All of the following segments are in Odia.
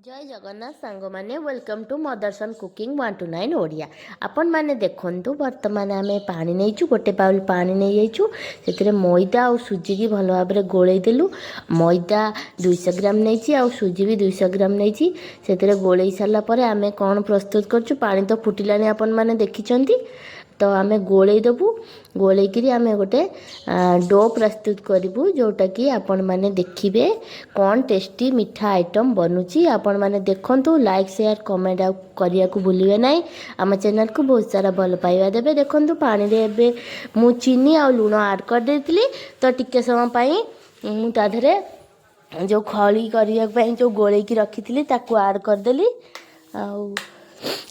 ଜୟ ଜଗନ୍ନାଥ ସାଙ୍ଗମାନେ, welcome to Motherson Cooking 129 Odia. ଆପଣମାନେ ଦେଖନ୍ତୁ, ବର୍ତ୍ତମାନ ଆମେ ପାଣି ନେଇଛୁ, ଗୋଟେ ବାଉଲ୍ ପାଣି ନେଇଯାଇଛୁ। ସେଥିରେ ମଇଦା ଆଉ ସୁଜିକି ଭଲ ଭାବରେ ଗୋଳେଇ ଦେଲୁ। ମଇଦା 200 ଗ୍ରାମ ନେଇଛି ଆଉ ସୁଜି ବି 200 ଗ୍ରାମ ନେଇଛି। ସେଥିରେ ଗୋଳେଇ ସାରିଲା ପରେ ଆମେ କ'ଣ ପ୍ରସ୍ତୁତ କରୁଛୁ? ପାଣି ତ ଫୁଟିଲାଣି, ଆପଣମାନେ ଦେଖିଛନ୍ତି। ତ ଆମେ ଗୋଳେଇ ଦେବୁ। ଗୋଳେଇକିରି ଆମେ ଗୋଟେ do ପ୍ରସ୍ତୁତ କରିବୁ, ଯେଉଁଟାକି ଆପଣମାନେ ଦେଖିବେ କ'ଣ ଟେଷ୍ଟି ମିଠା ଆଇଟମ୍ ବନୁଛି। ଆପଣମାନେ ଦେଖନ୍ତୁ, ଲାଇକ୍, ସେୟାର, କମେଣ୍ଟ ଆଉ କରିବାକୁ ଭୁଲିବେ ନାହିଁ। ଆମ ଚ୍ୟାନେଲକୁ ବହୁତ ସାରା ଭଲ ପାଇବା ଦେବେ। ଦେଖନ୍ତୁ, ପାଣିରେ ଏବେ ମୁଁ ଚିନି ଆଉ ଲୁଣ ଆଡ଼୍ କରିଦେଇଥିଲି। ତ ଟିକେ ସମୟ ପାଇଁ ମୁଁ ତା ଦେହରେ ଯେଉଁ ଖଳି କରିବା ପାଇଁ ଯେଉଁ ଗୋଳେଇକି ରଖିଥିଲି, ତାକୁ ଆଡ଼୍ କରିଦେଲି। ଆଉ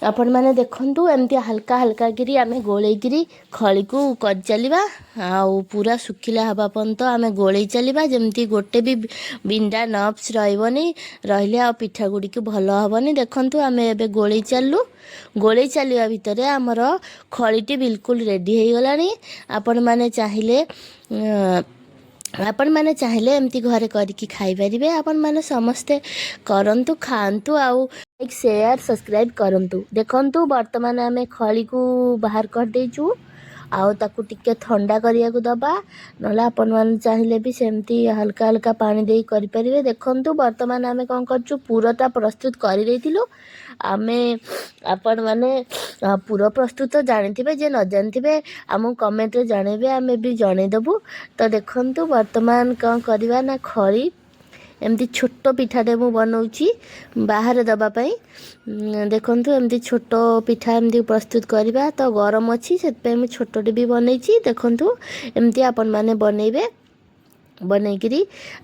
ଆପଣମାନେ ଦେଖନ୍ତୁ, ଏମିତି ହାଲକା ହାଲକା କିରି ଆମେ ଗୋଳେଇକିରି ଖଳିକୁ କରିଚାଲିବା ଆଉ ପୁରା ଶୁଖିଲା ହେବା ପର୍ଯ୍ୟନ୍ତ ଆମେ ଗୋଳେଇ ଚାଲିବା, ଯେମିତି ଗୋଟେ ବି ବିଣ୍ଡା ଲମ୍ପସ୍ ରହିବନି। ରହିଲେ ଆଉ ପିଠା ଗୁଡ଼ିକୁ ଭଲ ହେବନି। ଦେଖନ୍ତୁ, ଆମେ ଏବେ ଗୋଳେଇ ଚାଲିଲୁ। ଗୋଳେଇ ଚାଲିବା ଭିତରେ ଆମର ଖଳିଟି ବିଲକୁଲ ରେଡ଼ି ହେଇଗଲାଣି। ଆପଣମାନେ ଚାହିଁଲେ ଏମିତି ଘରେ କରିକି ଖାଇପାରିବେ। ଆପଣମାନେ ସମସ୍ତେ କରନ୍ତୁ, ଖାଆନ୍ତୁ ଆଉ ଲାଇକ୍, ସେୟାର, ସବସ୍କ୍ରାଇବ୍ କରନ୍ତୁ। ଦେଖନ୍ତୁ, ବର୍ତ୍ତମାନ ଆମେ ଖଳିକୁ ବାହାର କରିଦେଇଛୁ ଆଉ ତାକୁ ଟିକେ ଥଣ୍ଡା କରିବାକୁ ଦେବା। ନହେଲେ ଆପଣମାନେ ଚାହିଁଲେ ବି ସେମିତି ହାଲକା ହାଲକା ପାଣି ଦେଇ କରିପାରିବେ। ଦେଖନ୍ତୁ, ବର୍ତ୍ତମାନ ଆମେ କ'ଣ କରୁଛୁ? ପୁରଟା ପ୍ରସ୍ତୁତ କରିଦେଇଥିଲୁ ଆମେ। ଆପଣମାନେ ପୁର ପ୍ରସ୍ତୁତ ଜାଣିଥିବେ, ଯେ ନ ଜାଣିଥିବେ ଆମକୁ କମେଣ୍ଟରେ ଜଣେଇବେ, ଆମେ ବି ଜଣେଇଦେବୁ। ତ ଦେଖନ୍ତୁ, ବର୍ତ୍ତମାନ କ'ଣ କରିବା ନା ଖଳି ଏମିତି ଛୋଟ ପିଠାଟେ ମୁଁ ବନଉଛି ବାହାରେ ଦେବା ପାଇଁ। ଦେଖନ୍ତୁ, ଏମିତି ଛୋଟ ପିଠା ଏମିତି ପ୍ରସ୍ତୁତ କରିବା। ତ ଗରମ ଅଛି, ସେଥିପାଇଁ ମୁଁ ଛୋଟଟେ ବି ବନେଇଛି। ଦେଖନ୍ତୁ, ଏମିତି ଆପଣମାନେ ବନେଇବେ। ବନେଇକିରି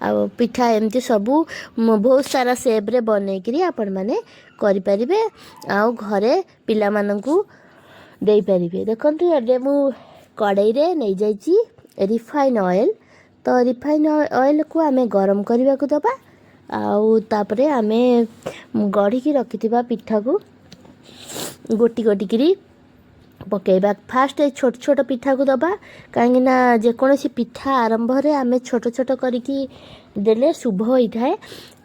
ଆଉ ପିଠା ଏମିତି ସବୁ ବହୁତ ସାରା ସେପ୍ରେ ବନେଇକିରି ଆପଣମାନେ କରିପାରିବେ ଆଉ ଘରେ ପିଲାମାନଙ୍କୁ ଦେଇପାରିବେ। ଦେଖନ୍ତୁ, ଏବେ ମୁଁ କଡ଼େଇରେ ନେଇଯାଇଛି ରିଫାଇନ୍ ଅଏଲ୍। ତ ରିଫାଇନ୍ ଅଏଲ୍କୁ ଆମେ ଗରମ କରିବାକୁ ଦେବା ଆଉ ତାପରେ ଆମେ ଗଢ଼ିକି ରଖିଥିବା ପିଠାକୁ ଗୋଟି ଗୋଟିକିରି ପକାଇବା। ଫାଷ୍ଟ ଛୋଟ ଛୋଟ ପିଠାକୁ ଦେବା, କାହିଁକିନା ଯେକୌଣସି ପିଠା ଆରମ୍ଭରେ ଆମେ ଛୋଟ ଛୋଟ କରିକି ଦେଲେ ଶୁଭ ହୋଇଥାଏ।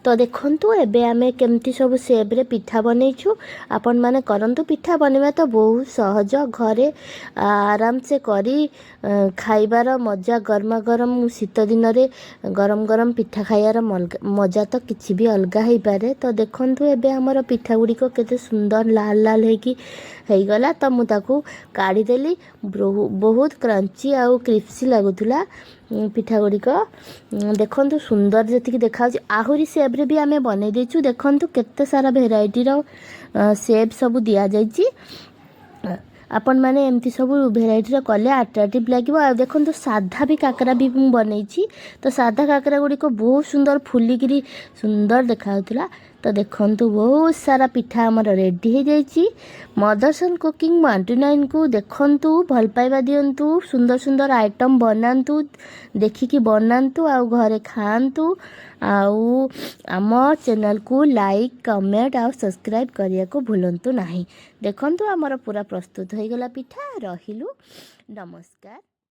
ତ ଦେଖନ୍ତୁ, ଏବେ ଆମେ କେମିତି ସବୁ ସେପ୍ରେ ପିଠା ବନେଇଛୁ। ଆପଣମାନେ କରନ୍ତୁ। ପିଠା ବନେଇବା ତ ବହୁତ ସହଜ। ଘରେ ଆରାମସେ କରି ଖାଇବାର ମଜା, ଗରମା ଗରମ ଶୀତ ଦିନରେ ଗରମ ଗରମ ପିଠା ଖାଇବାର ମଜା ତ କିଛି ବି ଅଲଗା ହେଇପାରେ। ତ ଦେଖନ୍ତୁ, ଏବେ ଆମର ପିଠା ଗୁଡ଼ିକ କେତେ ସୁନ୍ଦର ଲାଲ ଲାଲ ହେଇକି ହେଇଗଲା। ତ ମୁଁ ତାକୁ କାଢ଼ିଦେଲି। ବହୁତ କ୍ରଞ୍ଚି ଆଉ କ୍ରିସ୍ପି ଲାଗୁଥିଲା ପିଠା ଗୁଡ଼ିକ। ଦେଖନ୍ତୁ, ସୁନ୍ଦର ଯେତିକି ଦେଖାଯାଉଛି, ଆହୁରି ସେପ୍ରେ ବି ଆମେ ବନେଇ ଦେଇଛୁ। ଦେଖନ୍ତୁ, କେତେ ସାରା ଭେରାଇଟିର ସେପ୍ ସବୁ ଦିଆଯାଇଛି। ଆପଣମାନେ ଏମିତି ସବୁ ଭେରାଇଟିର କଲେ ଆଟ୍ରାକ୍ଟିଭ୍ ଲାଗିବ। ଆଉ ଦେଖନ୍ତୁ, ସାଧା ବି କାକରା ବି ମୁଁ ବନେଇଛି। ତ ସାଧା କାକରା ଗୁଡ଼ିକ ବହୁତ ସୁନ୍ଦର ଫୁଲିକିରି ସୁନ୍ଦର ଦେଖାଯାଉଥିଲା। ତ ଦେଖନ୍ତୁ, ବହୁତ ସାରା ପିଠା ଆମର ରେଡ଼ି ହେଇଯାଇଛି। ମଦରସନ୍ କୁକିଂ 129କୁ ଦେଖନ୍ତୁ, ଭଲ ପାଇବା ଦିଅନ୍ତୁ, ସୁନ୍ଦର ସୁନ୍ଦର ଆଇଟମ୍ ବନାନ୍ତୁ, ଦେଖିକି ବନାନ୍ତୁ ଆଉ ଘରେ ଖାଆନ୍ତୁ। ଆଉ ଆମ ଚ୍ୟାନେଲକୁ ଲାଇକ୍, କମେଣ୍ଟ ଆଉ ସବସ୍କ୍ରାଇବ୍ କରିବାକୁ ଭୁଲନ୍ତୁ ନାହିଁ। ଦେଖନ୍ତୁ, ଆମର ପୁରା ପ୍ରସ୍ତୁତ ହେଇଗଲା ପିଠା। ରହିଲୁ, ନମସ୍କାର।